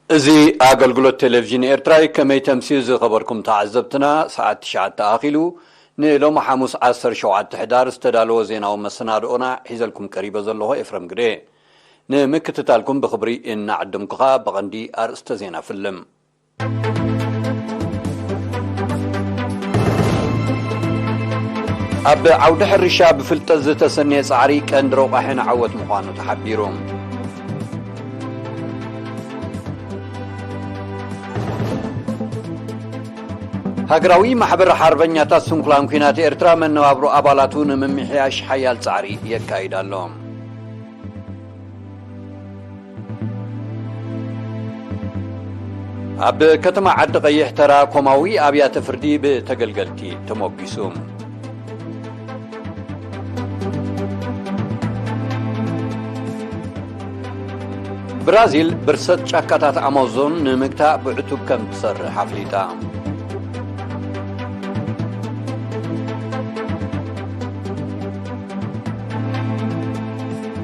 እዚ ኣገልግሎት ቴሌቪዥን ኤርትራ እዩ። ከመይ ተምስዩ ዝኸበርኩም ተዓዘብትና፣ ሰዓት ትሽዓተ ኣኺሉ። ንሎሚ ሓሙስ ዓሰርተ ሸውዓተ ሕዳር ዝተዳለወ ዜናዊ መሰናድኦና ሒዘልኩም ቀሪበ ዘለኹ ኤፍረም ግደ። ንምክትታልኩም ብኽብሪ እናዓደምኩኻ፣ ብቐንዲ ኣርእስተ ዜና ፍልም። ኣብ ዓውዲ ሕርሻ ብፍልጠት ዝተሰነየ ጻዕሪ ቀንዲ ረቋሒ ንዓወት ምዃኑ ተሓቢሩ። ሃገራዊ ማሕበር ሓርበኛታት ስንኩላን ኲናት ኤርትራ መነባብሮ ኣባላቱ ንምምሕያሽ ሓያል ጻዕሪ የካይድ ኣሎ። ኣብ ከተማ ዓዲ ቀይሕ ተራኮማዊ ኣብያተ ፍርዲ ብተገልገልቲ ተሞጊሱ። ብራዚል ብርሰት ጫካታት ኣማዞን ንምግታእ ብዕቱብ ከም ትሰርሕ ኣፍሊጣ።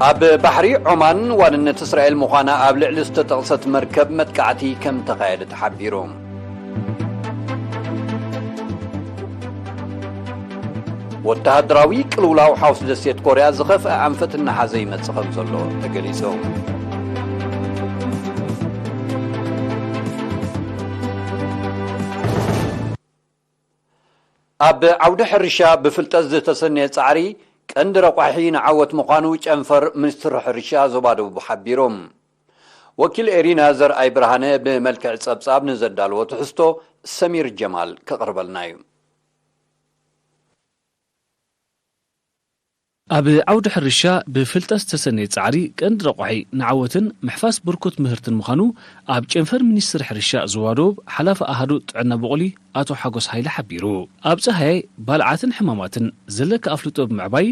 ኣብ ባሕሪ ዖማን ዋንነት እስራኤል ምዃና ኣብ ልዕሊ ዝተጠቕሰት መርከብ መጥቃዕቲ ከም ተኻየደ ተሓቢሩ። ወተሃደራዊ ቅልውላው ሓውስ ደሴት ኮርያ ዝኸፍአ ኣንፈት እናሓዘ ይመጽእ ከም ዘሎ ተገሊጹ። ኣብ ዓውዲ ሕርሻ ብፍልጠት ዝተሰነየ ጻዕሪ ቀንዲ ረቋሒ ንዓወት ምዃኑ ጨንፈር ሚኒስትሪ ሕርሻ ዞባ ደቡብ ሓቢሩ። ወኪል ኤሪና ዘርኣይ ብርሃነ ብመልክዕ ጸብጻብ ንዘዳለዎ ትሕዝቶ ሰሚር ጀማል ከቕርበልና እዩ። ኣብ ዓውዲ ሕርሻ ብፍልጠት ዝተሰነየ ጻዕሪ ቀንዲ ረቋሒ ንዓወትን ምሕፋስ ብርኩት ምህርትን ምዃኑ ኣብ ጨንፈር ሚኒስትሪ ሕርሻ ዞባ ደቡብ ሓላፊ ኣሃዱ ጥዕና ብቑሊ ኣቶ ሓጎስ ሃይለ ሓቢሩ። ኣብ ጸሃያይ ባልዓትን ሕማማትን ዘለካ ኣፍልጦ ብምዕባይ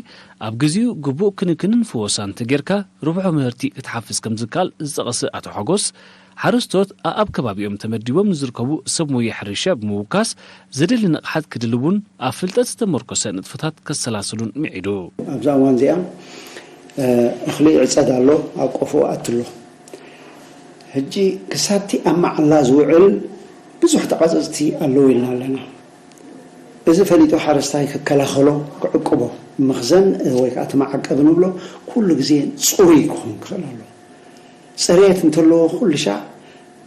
ኣብ ግዜኡ ግቡእ ክንክንን ፍወሳን እንተጌርካ ርብሖ ምህርቲ ክትሓፍስ ከም ዝከኣል ዝጠቐሰ ኣቶ ሓጎስ፣ ሓረስቶት ኣኣብ ከባቢኦም ተመዲቦም ንዝርከቡ ሰብ ሞያ ሕርሻ ብምውካስ ዘድሊ ንቕሓት ክድልቡን ኣብ ፍልጠት ዝተመርኮሰ ንጥፈታት ከሰላስሉን ምዒዱ። ኣብዛ እዋን እዚኣ፣ እ፣ እኽሊ ይዕጸድ ኣሎ፣ ኣብ ቆፎ ኣትሎ። ሕጂ ክሳብቲ ኣብ መዓላ ዝውዕል ብዙሕ ተቓጸጽቲ ኣለዉ ኢልና ኣለና። እዚ ፈሊጡ ሓረስታይ ክከላኸሎ፣ ክዕቅቦ፣ መኽዘን ወይ ከዓ እቲ መዓቀቢ ንብሎ ኩሉ ግዜ ጽሩይ ክኸውን ክኽእል ኣለዎ። ጽሬት እንተለዎ ኩሉ ሻዕ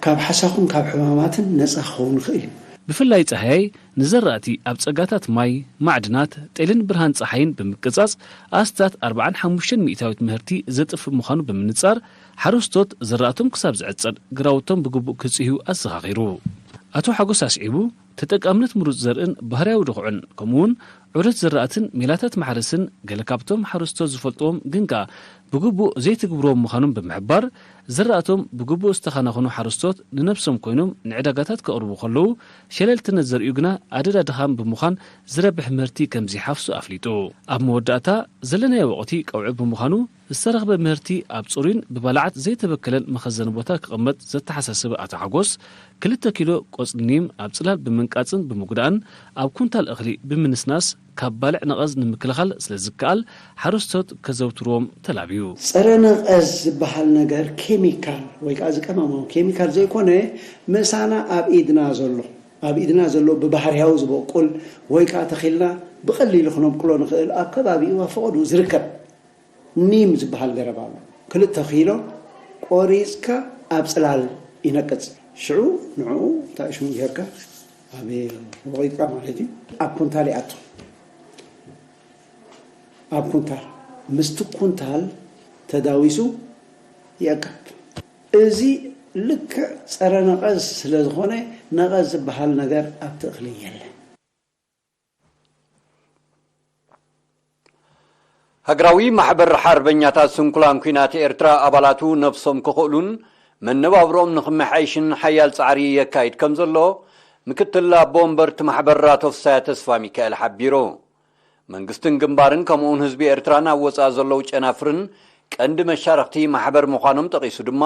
ካብ ሓሳኹን ካብ ሕማማትን ነጻ ክኸውን ይኽእል እዩ። ብፍላይ ጸሃያይ ንዘራእቲ ኣብ ጸጋታት ማይ፣ ማዕድናት፣ ጤልን ብርሃን ጸሓይን ብምቅጻጽ ኣስታት ኣርባዓን ሓሙሽተን ሚእታዊት ምህርቲ ዘጥፍእ ምዃኑ ብምንጻር፣ ሓረስቶት ዘራእቶም ክሳብ ዝዕጸድ ግራውቶም ብግቡእ ክጽህዩ ኣዘኻኺሩ። ኣቶ ሓጎስ ኣስዒቡ፣ ተጠቃምነት ምሩጽ ዘርእን ባህርያዊ ድኹዕን፣ ከምኡውን ዑደት ዘራእትን ሜላታት ማሕረስን ገለ ካብቶም ሓረስቶት ዝፈልጥዎም ግን ከኣ ብግቡእ ዘይትግብርዎም ምዃኖም ብምሕባር፣ ዘራእቶም ብግቡእ ዝተኸናኸኑ ሓረስቶት ንነብሶም ኮይኖም ንዕዳጋታት ከቕርቡ ከለዉ፣ ሸለልትነት ዘርእዩ ግና ኣደዳ ድኻም ብምዃን ዝረብሕ ምህርቲ ከም ዘይሓፍሱ ኣፍሊጡ። ኣብ መወዳእታ፣ ዘለናዮ ወቕቲ ቀውዒ ብምዃኑ፣ ዝተረኽበ ምህርቲ ኣብ ጽሩይን ብባልዓት ዘይተበከለን መኸዘኒ ቦታ ክቕመጥ ዘተሓሳሰበ ኣቶ ሓጎስ፣ ክልተ ኪሎ ቆጽሊ ኒም ኣብ ጽላል ብምንቃጽን ብምጉዳእን ኣብ ኩንታል እኽሊ ብምንስናስ ካብ ባልዕ ነቐዝ ንምክልኻል ስለ ዝከኣል፣ ሓረስቶት ከዘውትርዎም ተላብዩ። ጸረ ነቐዝ ዝበሃል ነገር ኬሚካል ወይ ከዓ ዝቀመማዊ ኬሚካል ዘይኮነ፣ ምሳና ኣብ ኢድና ዘሎ፣ ኣብ ኢድና ዘሎ ብባህርያዊ ዝበቁል ወይ ከዓ ተኺልና ብቐሊሉ ክነብቁሎ ንኽእል ኣብ ከባቢኡ ኣብ ፈቐድኡ ዝርከብ ኒም ዝበሃል ገረብ ኣሎ። ክልተ ኪሎ ቆሪጽካ ኣብ ጽላል ይነቅጽ። ሽዑ ንዕኡ እንታይ ሽሙ ጌርካ ኣብ ወቒጥካ ማለት እዩ፣ ኣብ ኩንታል ይኣቱ። ኣብ ኩንታል፣ ምስቲ ኩንታል ተዳዊሱ ይእከብ። እዚ ልክዕ ጸረ ነቐዝ ስለ ዝኾነ፣ ነቐዝ ዝበሃል ነገር ኣብቲ እኽሊ የለን። ሃገራዊ ማሕበር ሓርበኛታት ስንኩላን ኲናት ኤርትራ ኣባላቱ ነብሶም ክኽእሉን መነባብሮኦም ንኽመሓየሽን ሓያል ጻዕሪ የካይድ ከም ዘሎ ምክትል ኣቦ ወንበር እቲ ማሕበር ኣቶ ፍስሃ ተስፋ ሚካኤል ሓቢሩ። መንግስትን ግንባርን ከምኡውን ህዝቢ ኤርትራን ኣብ ወጻኢ ዘለዉ ጨናፍርን ቀንዲ መሻርኽቲ ማሕበር ምዃኖም ጠቒሱ ድማ፣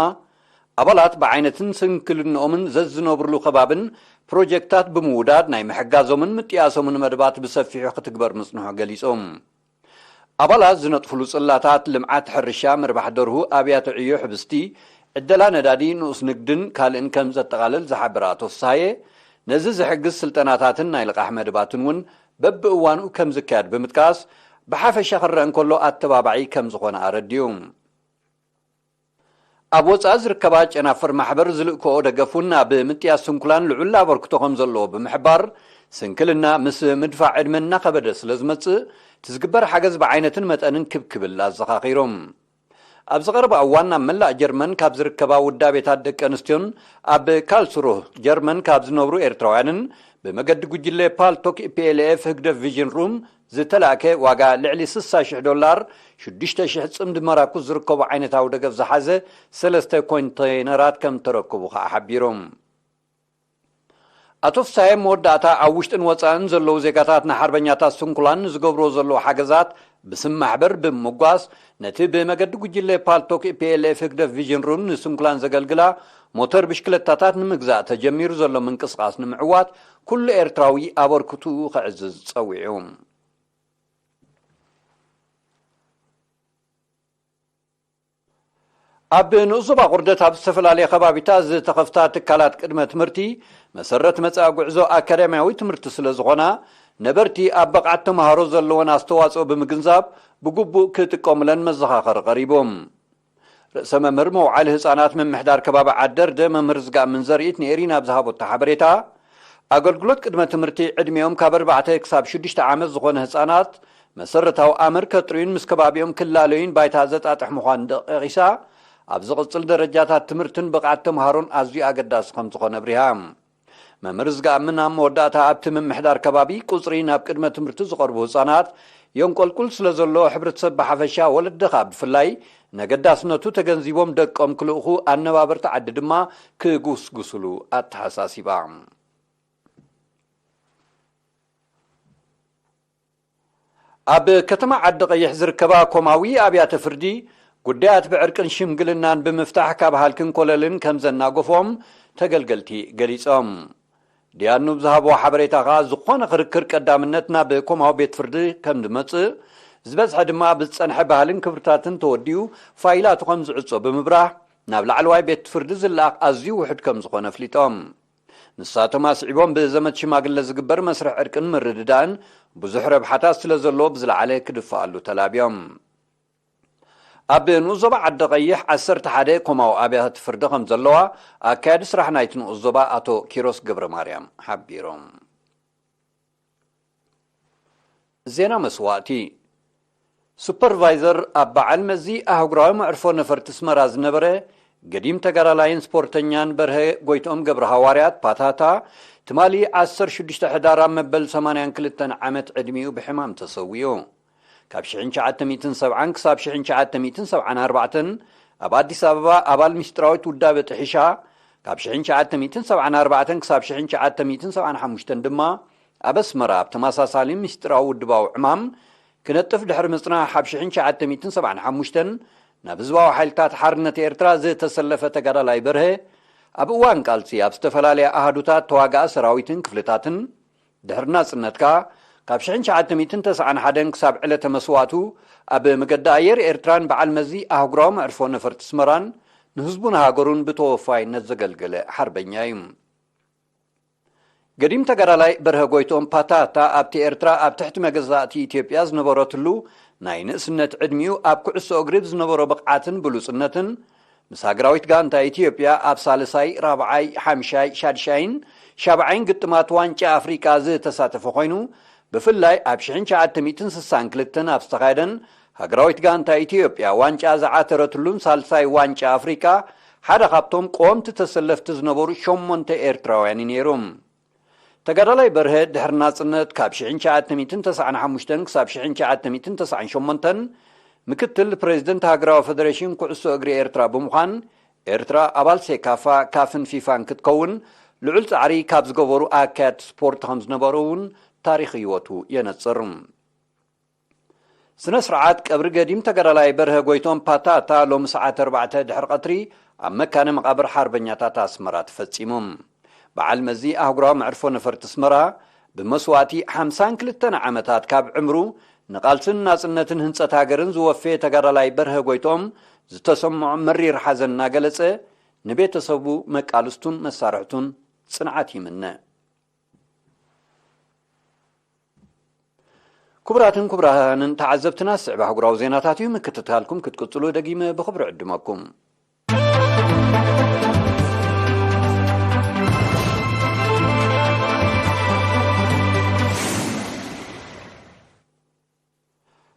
ኣባላት ብዓይነትን ስንክልንኦምን ዘዝነብርሉ ከባብን ፕሮጀክታት ብምውዳድ ናይ ምሕጋዞምን ምጥያሶምን መደባት ብሰፊሑ ክትግበር ምጽንሑ ገሊጾም። ኣባላት ዝነጥፍሉ ጽላታት ልምዓት ሕርሻ፣ ምርባሕ ደርሁ፣ ኣብያተ ዕዮ ሕብስቲ፣ ዕደላ ነዳዲ፣ ንኡስ ንግድን ካልእን ከም ዘጠቓልል ዝሓበረ ኣቶ ፍስሃየ፣ ነዚ ዝሕግዝ ስልጠናታትን ናይ ልቓሕ መደባትን እውን በብእዋኑ ከም ዝካየድ ብምጥቃስ፣ ብሓፈሻ ክረአ እንከሎ ኣተባባዒ ከም ዝኾነ ኣረዲኡ። ኣብ ወጻኢ ዝርከባ ጨናፍር ማሕበር ዝልእክኦ ደገፍ እውን ኣብ ምጥያስ ስንኩላን ልዑል ኣበርክቶ ከም ዘለዎ ብምሕባር፣ ስንክልና ምስ ምድፋእ ዕድመ እናኸበደ ስለ ዝመጽእ፣ እቲ ዝግበር ሓገዝ ብዓይነትን መጠንን ክብ ክብል ኣዘኻኺሮም። ኣብዚ ቀረባ እዋን ኣብ መላእ ጀርመን ካብ ዝርከባ ውዳቤታት ደቂ ኣንስትዮን ኣብ ካልስሩህ ጀርመን ካብ ዝነብሩ ኤርትራውያንን ብመገዲ ጉጅለ ፓልቶክ ፒኤልኤፍ ህግደፍ ቪዥን ሩም ዝተላእከ ዋጋ ልዕሊ ስሳ ሽሕ ዶላር፣ ሽዱሽተ ሽሕ ጽምዲ መራኩዝ ዝርከቦ ዓይነታዊ ደገፍ ዝሓዘ ሰለስተ ኮንተይነራት ከም ተረከቡ ከኣ ሓቢሮም። ኣቶ ፍሳየ መወዳእታ ኣብ ውሽጥን ወጻእን ዘለዉ ዜጋታት ንሓርበኛታት ስንኩላን ንዝገብርዎ ዘለዉ ሓገዛት ብስም ማሕበር ብምምጓስ፣ ነቲ ብመገዲ ጉጅለ ፓልቶክ ፒኤልኤፍ ህግደፍ ቪዥን ሩም ንስንኩላን ዘገልግላ ሞተር ብሽክለታታት ንምግዛእ ተጀሚሩ ዘሎ ምንቅስቓስ ንምዕዋት ኩሉ ኤርትራዊ ኣበርክትኡ ከዕዝዝ ጸዊዑ። ኣብ ንኡስ ዞባ ቁርደት ኣብ ዝተፈላለየ ከባቢታት ዝተኸፍታ ትካላት ቅድመ ትምህርቲ መሰረት መጻኢ ጉዕዞ ኣካዳሚያዊ ትምህርቲ ስለ ዝኾና፣ ነበርቲ ኣብ ብቕዓት ተምሃሮ ዘለወን ኣስተዋጽኦ ብምግንዛብ ብግቡእ ክጥቀሙለን መዘኻኸሪ ቀሪቡ። ርእሰ መምህር መውዓሊ ህጻናት ምምሕዳር ከባቢ ዓደርደ መምህር ዝጋምን ዘርኢት ንኤሪና ኣብ ዝሃበቶ ሓበሬታ፣ ኣገልግሎት ቅድመ ትምህርቲ ዕድሜኦም ካብ ኣርባዕተ ክሳብ ሽዱሽተ ዓመት ዝኾነ ህጻናት መሰረታዊ ኣምር ከጥርዩን ምስ ከባቢኦም ክላለዩን ባይታ ዘጣጥሕ ምዃኑ ጠቒሳ፣ ኣብ ዝቕጽል ደረጃታት ትምህርትን ብቕዓት ተምሃሮን ኣዝዩ ኣገዳሲ ከም ዝኾነ ኣብሪሃ። መምህር ዝጋምን ኣብ መወዳእታ ኣብቲ ምምሕዳር ከባቢ ቁጽሪ ናብ ቅድመ ትምህርቲ ዝቐርቡ ህጻናት የንቆልቁል ስለ ዘሎ ሕብረተሰብ ብሓፈሻ ወለዲ ከኣ ብፍላይ ነገዳስነቱ ተገንዚቦም ደቆም ክልእኹ ኣነባበርቲ ዓዲ ድማ ክጉስጉስሉ ኣተሓሳሲባ። ኣብ ከተማ ዓዲ ቀይሕ ዝርከባ ኮማዊ ኣብያተ ፍርዲ ጉዳያት ብዕርቅን ሽምግልናን ብምፍታሕ ካብ ሃልክን ኮለልን ከም ዘናገፎም ተገልገልቲ ገሊጾም። ዲያኑ ብዝሃብዎ ሓበሬታ ከኣ ዝኾነ ክርክር ቀዳምነት ናብ ኮማዊ ቤት ፍርዲ ከም ዝመጽእ፣ ዝበዝሐ ድማ ብዝጸንሐ ባህልን ክብርታትን ተወዲኡ ፋይላቱ ከም ዝዕጾ ብምብራህ፣ ናብ ላዕለዋይ ቤት ፍርዲ ዝለኣኽ ኣዝዩ ውሑድ ከም ዝኾነ ኣፍሊጦም። ንሳቶም ኣስዒቦም ብዘመድ ሽማግለ ዝግበር መስርሕ ዕርቅን ምርድዳእን ብዙሕ ረብሓታት ስለ ዘለዎ ብዝለዓለ ክድፈኣሉ ተላብዮም። ኣብ ንኡስ ዞባ ዓዲ ቀይሕ ዓሰርተ ሓደ ኮማዊ ኣብያተ ፍርዲ ከም ዘለዋ ኣካያዲ ስራሕ ናይቲ ንኡስ ዞባ ኣቶ ኪሮስ ገብረ ማርያም ሓቢሮም። ዜና መስዋእቲ። ሱፐርቫይዘር ኣብ በዓል መዚ ኣህጉራዊ መዕርፎ ነፈርቲ ኣስመራ ዝነበረ ገዲም ተጋዳላይን ስፖርተኛን በርሀ ጎይትኦም ገብረ ሃዋርያት ፓታታ፣ ትማሊ ዓሰርተ ሽዱሽተ ሕዳር ኣብ መበል ሰማንያን ክልተን ዓመት ዕድሚኡ ብሕማም ተሰዊኡ። ካብ ሽሕን ትሽዓተ ሚእትን ሰብዓን ክሳብ ሽሕን ትሽዓተ ሚእትን ሰብዓን ኣርባዕተን ኣብ ኣዲስ ኣበባ ኣባል ምስጢራዊት ውዳበ ጥሒሻ፣ ካብ ሽሕን ትሽዓተ ሚእትን ሰብዓን ኣርባዕተን ክሳብ ሽሕን ትሽዓተ ሚእትን ሰብዓን ሓሙሽተን ድማ ኣብ ኣስመራ ኣብ ተመሳሳሊ ምስጢራዊ ውድባዊ ዕማም ክነጥፍ ድሕሪ ምጽናሕ፣ ኣብ ሽሕን ትሽዓተ ሚእትን ሰብዓን ሓሙሽተን ናብ ህዝባዊ ሓይልታት ሓርነት ኤርትራ ዝተሰለፈ ተጋዳላይ በርሀ፣ ኣብ እዋን ቃልሲ ኣብ ዝተፈላለያ ኣሃዱታት ተዋጋኢ ሰራዊትን ክፍልታትን፣ ድሕሪ ናጽነት ከኣ፣ ካብ ሽሕን ትሽዓተ ሚእትን ተስዓን ሓደን ክሳብ ዕለተ መስዋእቱ፣ ኣብ መገዲ ኣየር ኤርትራን በዓል መዚ ኣህጉራዊ መዕርፎ ነፈርቲ ኣስመራን ንህዝቡን ሃገሩን ብተወፋይነት ዘገልገለ ሓርበኛ እዩ። ገዲም ተጋዳላይ በርሀ ጎይትኦም ፓታታ ኣብቲ ኤርትራ ኣብ ትሕቲ መገዛእቲ ኢትዮጵያ ዝነበረትሉ ናይ ንእስነት ዕድሚኡ ኣብ ኩዕሶ እግሪ ብዝነበሮ ብቕዓትን ብሉጽነትን ምስ ሃገራዊት ጋንታ ኢትዮጵያ ኣብ ሳልሳይ፣ ራብዓይ፣ ሓምሻይ፣ ሻድሻይን ሻብዓይን ግጥማት ዋንጫ ኣፍሪቃ ዝተሳተፈ ኮይኑ፣ ብፍላይ ኣብ ሽሕን ትሽዓተ ሚእትን ስሳን ክልተን ኣብ ዝተኻየደን ሃገራዊት ጋንታ ኢትዮጵያ ዋንጫ ዝዓተረትሉን ሳልሳይ ዋንጫ ኣፍሪቃ ሓደ ካብቶም ቀወምቲ ተሰለፍቲ ዝነበሩ ሸሞንተ ኤርትራውያን እዩ ነይሩ። ተጋዳላይ በርሀ ድሕሪ ናጽነት ካብ ሽሕን ትሽዓተ ሚእትን ተስዓን ሓሙሽተን ክሳብ ሽሕን ትሽዓተ ሚእትን ተስዓን ሸሞንተን ምክትል ፕሬዚደንት ሃገራዊ ፈደሬሽን ኩዕሶ እግሪ ኤርትራ ብምዃን፣ ኤርትራ ኣባል ሴካፋ፣ ካፍን ፊፋን ክትከውን ልዑል ጻዕሪ ካብ ዝገበሩ ኣካየድቲ ስፖርት ከም ዝነበሩ እውን ታሪኽ ህይወቱ የነጽር። ስነ ስርዓት ቀብሪ ገዲም ተጋዳላይ በርሀ ጎይቶም ፓታታ ሎሚ ሰዓት ኣርባዕተ ድሕሪ ቀትሪ ኣብ መካነ መቓብር ሓርበኛታት ኣስመራ ተፈጺሙ። በዓል መዚ ኣህጉራዊ መዕርፎ ነፈርቲ ኣስመራ ብመስዋእቲ ሓምሳን ክልተን ዓመታት ካብ ዕምሩ ንቓልስን ናጽነትን ህንጸት ሃገርን ዝወፈየ ተጋዳላይ በርሀ ጎይቶም ዝተሰምዖ መሪር ሓዘን እናገለጸ ንቤተሰቡ፣ መቃልስቱን መሳርሕቱን ጽንዓት ይምነ። ክቡራትን ክቡራንን ተዓዘብትና፣ ዝስዕብ ኣህጉራዊ ዜናታት እዩ። ምክትታልኩም ክትቅጽሉ ደጊመ ብኽብሪ ዕድመኩም።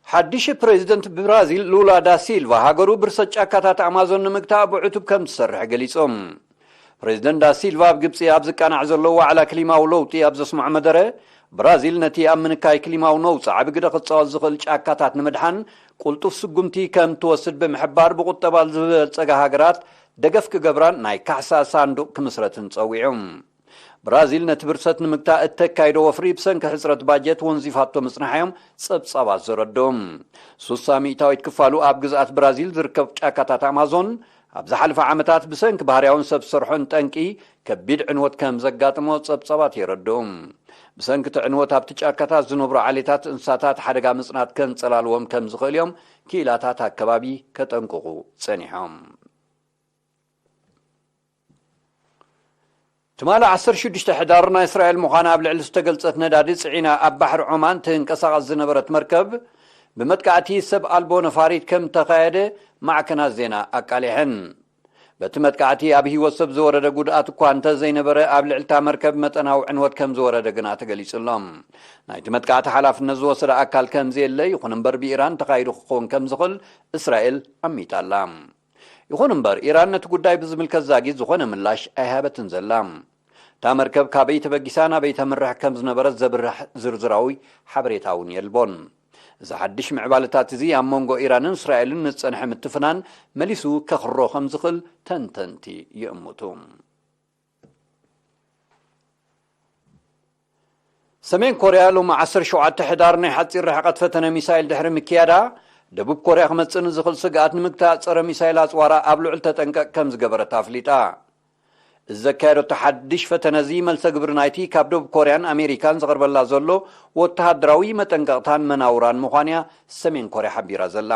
ሓድሽ ፕሬዚደንት ብራዚል ሉላ ዳ ሲልቫ ሃገሩ ብርሰት ጫካታት ኣማዞን ንምግታእ ብዕቱብ ከም ትሰርሕ ገሊጾም። ፕሬዚደንት ዳ ሲልቫ ኣብ ግብጺ ኣብ ዝቃናዕ ዘሎ ዋዕላ ክሊማዊ ለውጢ ኣብ ዘስምዖ መደረ፣ ብራዚል ነቲ ኣብ ምንካይ ክሊማዊ ነውጺ ዓቢ ግደ ክጻወት ዝኽእል ጫካታት ንምድሓን ቁልጡፍ ስጉምቲ ከም ትወስድ ብምሕባር፣ ብቁጠባ ዝበልጸጋ ሃገራት ደገፍ ክገብራን ናይ ካሕሳ ሳንዱቕ ክምስረትን ጸዊዑ። ብራዚል ነቲ ብርሰት ንምግታእ እተካይዶ ወፍሪ ብሰንኪ ሕጽረት ባጀት ወንዚፋቶ ምጽንሓዮም ጸብጻባት ዘረድኡ። ሱሳ ሚእታዊት ክፋሉ ኣብ ግዝኣት ብራዚል ዝርከብ ጫካታት ኣማዞን ኣብ ዝሓለፈ ዓመታት ብሰንኪ ባህርያውን ሰብ ዝሰርሖን ጠንቂ ከቢድ ዕንወት ከም ዘጋጥሞ ጸብጻባት የረድኡ። ብሰንኪ እቲ ዕንወት ኣብቲ ጫካታት ዝነብሩ ዓሌታት እንስሳታት ሓደጋ ምጽናት ከንጸላልዎም ከም ዝኽእል እዮም ክኢላታት ኣከባቢ ከጠንቅቑ ጸኒሖም። ትማሊ ዓሰርተ ሽዱሽተ ሕዳር ናይ እስራኤል ምዃና ኣብ ልዕሊ ዝተገልጸት ነዳዲ ጽዒና ኣብ ባሕሪ ዖማን ትንቀሳቐስ ዝነበረት መርከብ ብመጥቃዕቲ ሰብ ኣልቦ ነፋሪት ከም ተኻየደ ማዕከናት ዜና ኣቃሊሐን። በቲ መጥቃዕቲ ኣብ ህይወት ሰብ ዝወረደ ጉድኣት እኳ እንተ ዘይነበረ፣ ኣብ ልዕልታ መርከብ መጠናዊ ዕንወት ከም ዝወረደ ግና ተገሊጹ ኣሎ። ናይቲ መጥቃዕቲ ሓላፍነት ዝወሰደ ኣካል ከም ዘየለ፣ ይኹን እምበር ብኢራን ተኻይዱ ክኸውን ከም ዝኽእል እስራኤል ኣሚጣ ኣላ። ይኹን እምበር፣ ኢራን ነቲ ጉዳይ ብዝምልከት ዛጊት ዝኾነ ምላሽ ኣይሃበትን ዘላ። እታ መርከብ ካበይ ተበጊሳ ናበይ ተምርሕ ከም ዝነበረት ዘብርህ ዝርዝራዊ ሓበሬታ እውን የልቦን። እዚ ሓድሽ ምዕባለታት እዚ ኣብ መንጎ ኢራንን እስራኤልን ንዝጸንሐ ምትፍናን መሊሱ ከኽሮ ከም ዝኽእል ተንተንቲ ይእምቱ። ሰሜን ኮርያ ሎሚ ዓሰርተ ሸውዓተ ሕዳር ናይ ሓጺር ርሕቀት ፈተነ ሚሳይል ድሕሪ ምክያዳ፣ ደቡብ ኮርያ ክመጽእ ንዝኽእል ስግኣት ንምግታእ ጸረ ሚሳይል ኣጽዋራ ኣብ ልዑል ተጠንቀቕ ከም ዝገበረት ኣፍሊጣ። እዚ ዘካየደቶ ሓድሽ ፈተነ እዚ መልሰ ግብሪ ናይቲ ካብ ደቡብ ኮርያን ኣሜሪካን ዝቐርበላ ዘሎ ወተሃደራዊ መጠንቀቕታን መናውራን ምዃኑ'ያ ሰሜን ኮርያ ሓቢራ ዘላ።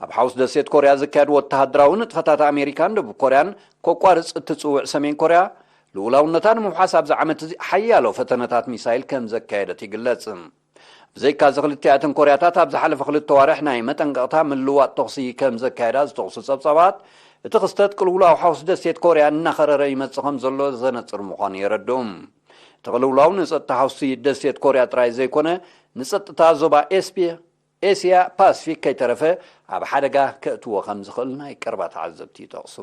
ኣብ ሓውስ ደሴት ኮርያ ዝካየድ ወተሃደራዊ ንጥፈታት ኣሜሪካን ደቡብ ኮርያን ከቋርጽ እትጽውዕ ሰሜን ኮርያ፣ ልኡላውነታ ንምውሓስ ኣብዚ ዓመት እዚ ሓያሎ ፈተነታት ሚሳይል ከም ዘካየደት ይግለጽ። ብዘይካዚ ክልቲኣተን ኮርያታት ኣብ ዝሓለፈ ክልተ ዋርሕ ናይ መጠንቀቕታ ምልዋጥ ተኹሲ ከም ዘካየዳ ዝጠቕሱ ጸብጻባት፣ እቲ ክስተት ቅልውላው ሓውስ ደሴት ኮርያ እናኸረረ ይመጽእ ከም ዘሎ ዘነጽር ምዃኑ የረድኡ። እቲ ቅልውላው ንጸጥታ ሓውሲ ደሴት ኮርያ ጥራይ ዘይኮነ፣ ንጸጥታ ዞባ ኤስፒ ኤስያ ፓስፊክ ከይተረፈ ኣብ ሓደጋ ከእትዎ ከም ዝኽእል ናይ ቀረባ ተዓዘብቲ ይጠቕሱ።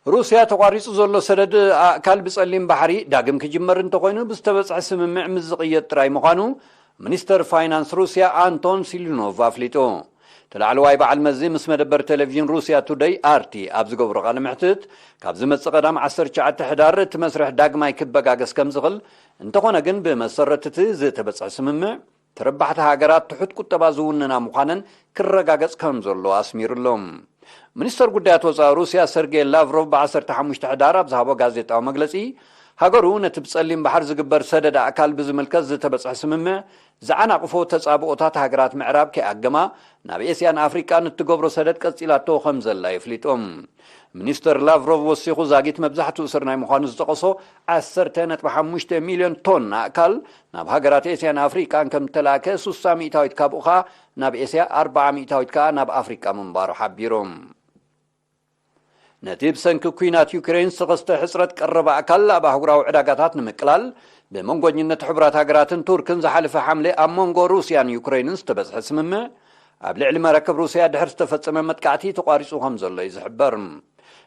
ሩስያ ተቋሪጹ ዘሎ ሰደድ ኣእካል ብጸሊም ባሕሪ ዳግም ክጅመር እንተኾይኑ ብዝተበጽሐ ስምምዕ ምስ ዝቕየድ ጥራይ ምዃኑ ሚኒስተር ፋይናንስ ሩስያ ኣንቶን ሲሉኖቭ ኣፍሊጡ። እቲ ላዕለዋይ በዓል መዚ ምስ መደበር ቴሌቪዥን ሩስያ ቱደይ ኣርቲ ኣብ ዝገብሮ ቃለ መሕትት፣ ካብ ዝመጽእ ቀዳም ዓሰርተ ትሽዓተ ሕዳር እቲ መስርሕ ዳግማይ ክበጋገስ ከም ዝኽእል፣ እንተኾነ ግን ብመሰረት እቲ ዝተበጽሐ ስምምዕ፣ ተረባሕቲ ሃገራት ትሑት ቁጠባ ዝውንና ምዃነን ክረጋገጽ ከም ዘሎ ኣስሚሩ ኣሎ። ሚኒስተር ጉዳያት ወጻኢ ሩስያ ሰርጌይ ላቭሮቭ ብ ዓሰርተ ሓሙሽተ ሕዳር ኣብ ዝሃቦ ጋዜጣዊ መግለጺ፣ ሃገሩ ነቲ ብጸሊም ባሕሪ ዝግበር ሰደድ ኣእካል ብዝምልከት ዝተበጽሐ ስምምዕ ዝዓናቕፎ ተጻብኦታት ሃገራት ምዕራብ ከይኣገማ ናብ ኤስያን ኣፍሪቃን እትገብሮ ሰደድ ቀጺላቶ ከም ዘላ የፍሊጡ። ሚኒስተር ላቭሮቭ ወሲኹ፣ ዛጊት መብዛሕትኡ ስርናይ ምዃኑ ዝጠቐሶ ዓሰርተ ነጥቢ ሓሙሽተ ሚልዮን ቶን ኣእካል ናብ ሃገራት ኤስያን ኣፍሪቃን ከም እተላእከ፣ ሱሳ ሚእታዊት ካብኡ ኸኣ ናብ ኤስያ፣ ኣርብዓ ሚእታዊት ከኣ ናብ ኣፍሪቃ ምንባሩ ሓቢሩ። ነቲ ብሰንኪ ኲናት ዩክሬን ዝተኸስተ ሕጽረት ቀረብ ኣእካል ኣብ ኣህጉራዊ ዕዳጋታት ንምቅላል፣ ብመንጎኝነት ሕቡራት ሃገራትን ቱርክን ዝሓለፈ ሓምለ ኣብ መንጎ ሩስያን ዩክሬንን ዝተበጽሐ ስምምዕ፣ ኣብ ልዕሊ መራክብ ሩስያ ድሕሪ ዝተፈጸመ መጥቃዕቲ ተቋሪጹ ከም ዘሎ እዩ ዝሕበር።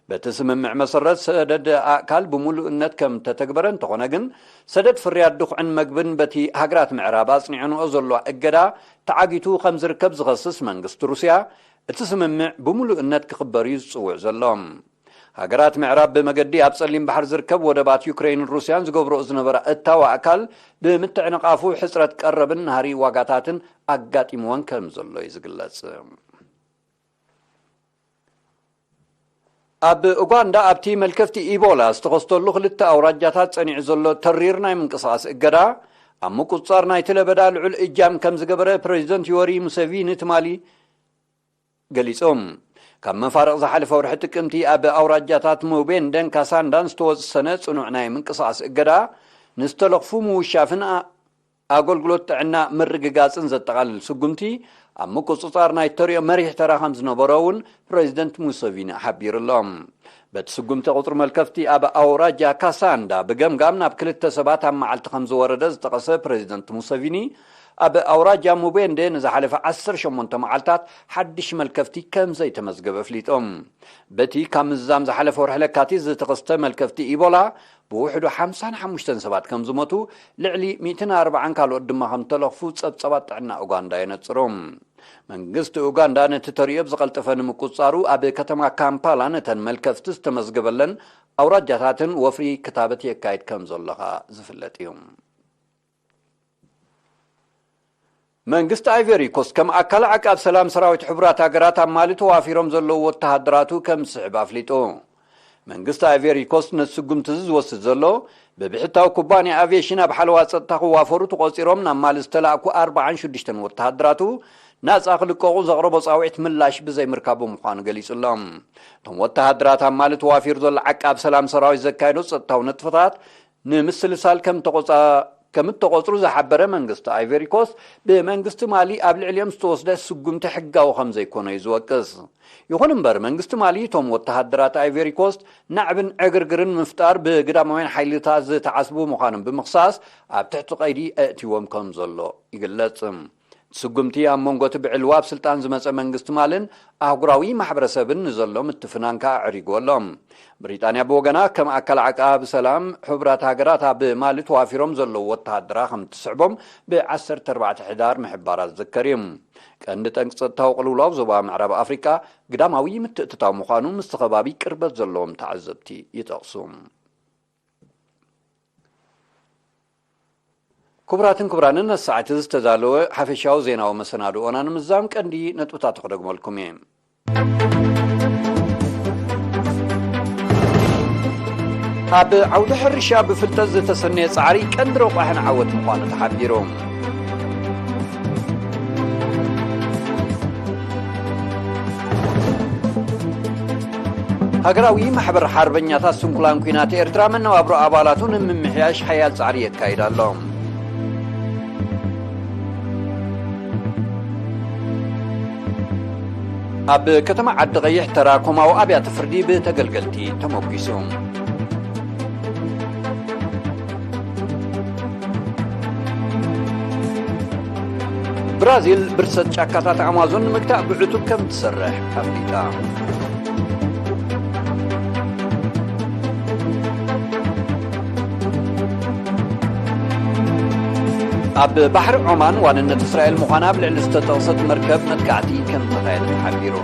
በቲ ስምምዕ መሰረት፣ ሰደድ ኣእካል ብምሉእነት ከም ተተግበረ እንተኾነ ግን፣ ሰደድ ፍርያት ድኹዕን መግብን በቲ ሃገራት ምዕራብ ኣጽኒዐንኦ ዘሎ እገዳ ተዓጊቱ ከም ዝርከብ ዝኸስስ መንግስቲ ሩስያ፣ እቲ ስምምዕ ብምሉእነት ክኽበር እዩ ዝጽውዕ ዘሎ። ሃገራት ምዕራብ ብመገዲ ኣብ ጸሊም ባሕሪ ዝርከብ ወደባት ዩክሬንን ሩስያን ዝገብርኦ ዝነበራ እታዋ ኣካል ብምትዕንቓፉ፣ ሕጽረት ቀረብን ናህሪ ዋጋታትን ኣጋጢምወን ከም ዘሎ እዩ ዝግለጽ። ኣብ ኡጋንዳ ኣብቲ መልከፍቲ ኢቦላ ዝተኸስተሉ ክልተ ኣውራጃታት ጸኒዑ ዘሎ ተሪር ናይ ምንቅስቓስ እገዳ፣ ኣብ ምቁጽጻር ናይቲ ለበዳ ልዑል እጃም ከም ዝገበረ ፕረዚደንት ዮወሪ ሙሴቪኒ ትማሊ ገሊጾም። ካብ መፋርቕ ዝሓለፈ ወርሒ ጥቅምቲ ኣብ ኣውራጃታት ሙቤንደን ካሳንዳን ዝተወሰነ ጽኑዕ ናይ ምንቅስቓስ እገዳ፣ ንዝተለኽፉ ምውሻፍን ኣ-፣ ኣገልግሎት ጥዕና ምርግጋጽን ዘጠቓልል ስጉምቲ፣ ኣብ ምቁጽጻር ናይ ተሪኦ መሪሕ ተራ ከም ዝነበሮ እውን ፕረዚደንት ሙሰቪኒ ሓቢሩ ኣሎ። በቲ ስጉምቲ፣ ቁጽሪ መልከፍቲ ኣብ ኣውራጃ ካሳንዳ ብገምጋም ናብ ክልተ ሰባት ኣብ መዓልቲ ከም ዝወረደ ዝጠቐሰ ፕረዚደንት ሙሰቪኒ፣ ኣብ ኣውራጃ ሙቤንደ ንዝሓለፈ ዓሰርተ ሸሞንተ መዓልታት ሓድሽ መልከፍቲ ከም ዘይተመዝገበ ኣፍሊጦም። በቲ ካብ ምዝዛም ዝሓለፈ ወርሒ ለካቲት ዝተኸስተ መልከፍቲ ኢቦላ፣ ብውሕዱ ሓምሳን ሓሙሽተን ሰባት ከም ዝሞቱ፣ ልዕሊ ሚእትን ኣርባዓን ካልኦት ድማ ከም ተለኽፉ ጸብጻባት ጥዕና ኡጋንዳ የነጽሩ። መንግስቲ ኡጋንዳ ነቲ ተርእዮ ብዝቐልጠፈ ንምቁጽጻሩ፣ ኣብ ከተማ ካምፓላ ነተን መልከፍቲ ዝተመዝገበለን ኣውራጃታትን ወፍሪ ክታበት የካይድ ከም ዘሎ ከኣ ዝፍለጥ እዩ። መንግስቲ ኣይቨሪ ኮስት ከም ኣካል ዓቃብ ሰላም ሰራዊት ሕቡራት ሃገራት ኣብ ማሊ ተዋፊሮም ዘለዉ ወተሃደራቱ ከም ዝስዕብ ኣፍሊጡ። መንግስቲ ኣይቨሪ ኮስት ነቲ ስጉምቲ እዚ ዝወስድ ዘሎ፣ ብብሕታዊ ኩባንያ ኣቪየሽን ኣብ ሓለዋ ጸጥታ ክዋፈሩ ተቖጺሮም ናብ ማሊ ዝተላእኩ ኣርባዓን ሽዱሽተን ወተሃደራቱ ናጻ ክልቀቑ ዘቕረቦ ጻውዒት ምላሽ ብዘይምርካቡ ምዃኑ ገሊጹ ኣሎ። እቶም ወተሃደራት ኣብ ማሊ ተዋፊሩ ዘሎ ዓቃብ ሰላም ሰራዊት ዘካየዶ ጸጥታዊ ንጥፈታት ንምስልሳል ከም ተቖጻ-፣ ከም እተቖጽሩ ዝሓበረ መንግስቲ ኣይቨሪ ኮስት፣ ብመንግስቲ ማሊ ኣብ ልዕሊኦም ዝተወስደ ስጉምቲ ሕጋዊ ከም ዘይኮነ እዩ ዝወቅስ። ይኹን እምበር፣ መንግስቲ ማሊ እቶም ወተሃደራት ኣይቨሪ ኮስት ናዕብን ዕግርግርን ምፍጣር ብግዳማውያን ሓይልታት ዝተዓስቡ ምዃኖም ብምኽሳስ፣ ኣብ ትሕቲ ቀይዲ ኣእትይዎም ከም ዘሎ ይግለጽ። ስጉምቲ ኣብ መንጎ እቲ ብዕልዋ ኣብ ስልጣን ዝመጸ መንግስቲ ማልን ኣህጉራዊ ማሕበረሰብን ንዘሎ ምትፍናን ከኣ ኣዕሪጉ ኣሎ። ብሪጣንያ ብወገና፣ ከም ኣካል ዓቃብ ሰላም ሕቡራት ሃገራት ኣብ ማሊ ተዋፊሮም ዘለዉ ወተሃደራ ከም እትስዕቦም ብ ዓሰርተ ኣርባዕተ ሕዳር ምሕባራ ዝዝከር እዩ። ቀንዲ ጠንቂ ጸጥታዊ ቅልውላው ዞባ ምዕራብ ኣፍሪቃ ግዳማዊ ምትእትታው ምዃኑ ምስቲ ከባቢ ቅርበት ዘለዎም ተዓዘብቲ ይጠቕሱ። ክቡራትን ክቡራንን፣ ነቲ ሰዓት እዚ ዝተዳለወ ሓፈሻዊ ዜናዊ መሰናድኦና ንምዝዛም ቀንዲ ነጥብታቱ ክደግመልኩም እየ። ኣብ ዓውዲ ሕርሻ ብፍልጠት ዝተሰነየ ጻዕሪ ቀንዲ ረቋሕን ዓወት ምዃኑ ተሓቢሩ። ሃገራዊ ማሕበር ሓርበኛታት ስንኩላን ኲናት ኤርትራ መነባብሮ ኣባላቱ ንምምሕያሽ ሓያል ጻዕሪ የካይድ ኣሎ። ኣብ ከተማ ዓዲ ቀይሕ ተራኮማዊ ኣብያተ ፍርዲ ብተገልገልቲ ተመጒሱ። ብራዚል ብርሰት ጫካታት ኣማዞን ንምግታእ ብዕቱብ ከም ትሰርሕ ኣፍሊጣ። ኣብ ባሕሪ ዖማን ዋንነት እስራኤል ምዃና ኣብ ልዕሊ ዝተጠቕሰት መርከብ መጥቃዕቲ ከም ተኻየደ ተሓቢሩ።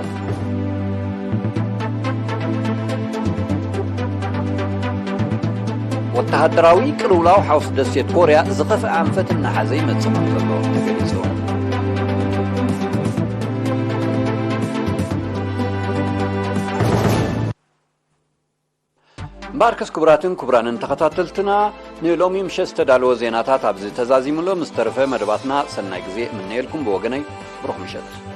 ወተሃደራዊ ቅልውላው ሓውስ ደሴት ኮርያ ዝኸፍአ ኣንፈት እናሓዘ ይመጽእ ከም ዘሎ ተገሊጹ። እምበኣርከስ ክቡራትን ክቡራንን ተኸታተልትና፣ ንሎሚ ምሸት ዝተዳለወ ዜናታት ኣብዚ ተዛዚሙ ኣሎ። ምስ ተረፈ መደባትና ሰናይ ግዜ እምነየልኩም። ብወገነይ ብሩኽ ምሸት።